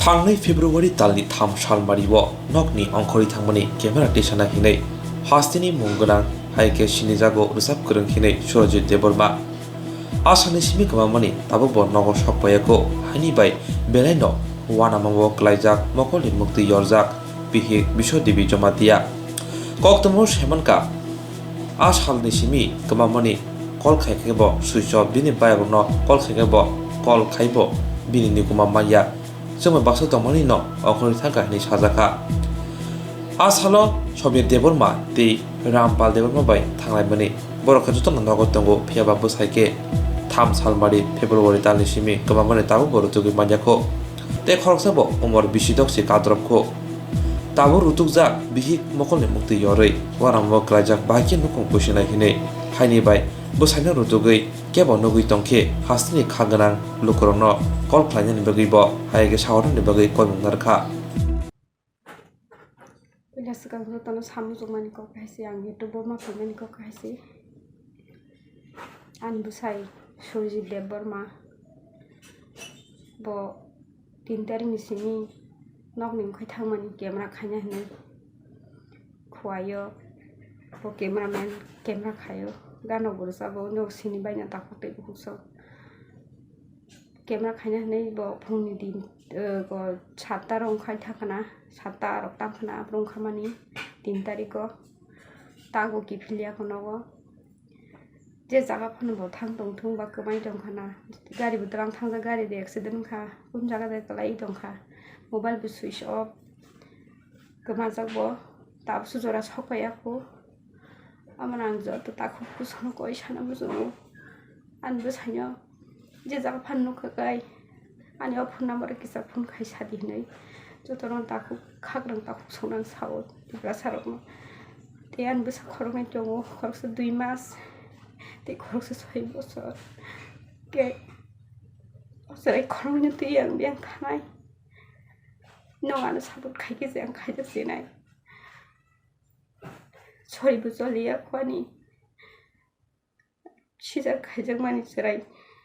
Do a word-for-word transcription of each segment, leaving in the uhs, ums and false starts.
Tangnai February talni tham salmari o nokni ongkhorwi thangmani camera tisana hinwi hasteni mung gwnang hai khe sinijago rwchap kwrwng hinwi Surajit Debbarma. A salni simi kwmamani tabukbo nogo sok paiyakho, haini bai belaino uanama o klaijak mokolni muktwi yorjak bihik Biswa Devi Jamatia. Koktwmao saimankha, a salni simi kwmamani call khai khe bo switch off, bini bairokno call khai khe bo call khai bo bini nikuma manya. Chwngbai baksa tongmani no ongkhorwi thangkha hinwi sajakha. A salo Samir Debbarma tei Rampal Debbarma bai thanglaimani. Borok khe jotono nogo tongo, phiya ba bwsai khe tham salmari February talni simi kwmamani tabukbo rutugwi manyakho. Tei khoroksa bo umor bisi dok se kadrop kho. Tabuk rutukjak bihik mokolni muktwi yorwi uanama o klaijak bahai khe nukhung puisinai hinwi. Haini bai bwsaino rutugwi kebo nugwi tongkhe hasteni kha gwnang lukurokno call khlainani bagwi bo hai khe sawarnani bagwi koimung narwkha. Puila swkang jotono samung chukmani kok hai se, ang YouTube o ma phaimani kok hai se. Ani bwsai Surjit Debbarma bo tin tarikni simi nokni wngkhai thangmani camera khaina hinwi khuaio. Bo cameraman camera khaio, gano bo rwchabo, nok sini baina takhuk tei bukhuk sok. Camera khaina hinwi bo phungni din, eh, bo satta rok wngkhai thakhana, satta rok tangkhana, aphuru wngkha mani tin tarikh o. Tago kiphilya kono o. Je jaga phano bo thang tongthung ba kwmai tongkhana. Gari bo twlang thangjak, gari de accident wngkha, kun jaga de kwlai tongkha. Mobile bo switch off. Kwmajak bo, tabukhe jora sok paiya kho. Omono ang joto takhuk bwsano koi sana muchungo. Ani bwsaino je jaga phano nukha kai, ani o phone number o kisa phone khai sadi hinwi. Jotono takhuk khakrang takhuk songna ang sao Tiprasa rokno. Tei ani bwsa khoroknwi tongo, khoroksa dui mas, tei khoroksa soi bosor. Khe o chwrai khoroknwi twi ang biyang thanai. Nwng ano support khai khe se ang khaijak sinai. Sori bo choliya kho ani. Sijak khaijakmani chwrai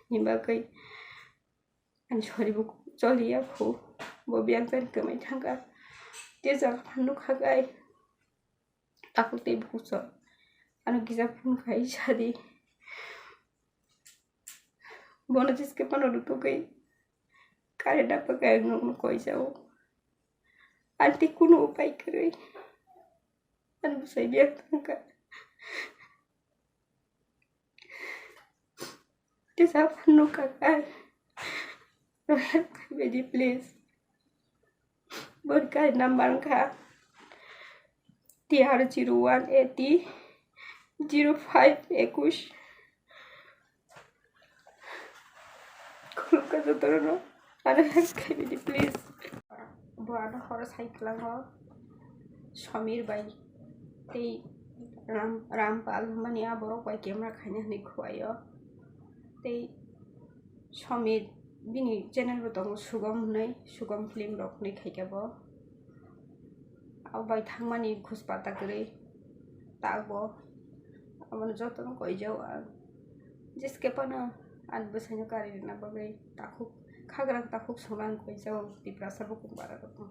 ni bagwi ani sori bo choliya kho. Bo biyang jani kwmai thangkha. Tei jaga phano nukha kai. Takhuk tei bukhuk chwng. Ano kisa phone khai sadi. Bono jiske phano rutugwi kare dapa khe ang nokno koijao. Ani tei kunu upai kwrwi ani bwsai biyang thangkha. Kisa phano kakai. Help khaibadi please. Boni kai number wngkha T R zero one eighty zero five ekush. Khulumkha jotono ano help khaibidi please. Bo ano horo sai kwlango Samir bai tei Ram, Rampal mani a borok bai camera khaina hinwi khuaio. Tei Samir bini channel bo tongo Sugom hinwi, Sugom film rok hinwi khaikha bo. Abo bai thangmani khuspata kwrwi takbo. Abono jotono koijao ang. Jeske phano ani bwsaino kari rwna bagwi takhuk, khakrang takhuk songna ang koijao Tiprasa bukung bara rokno.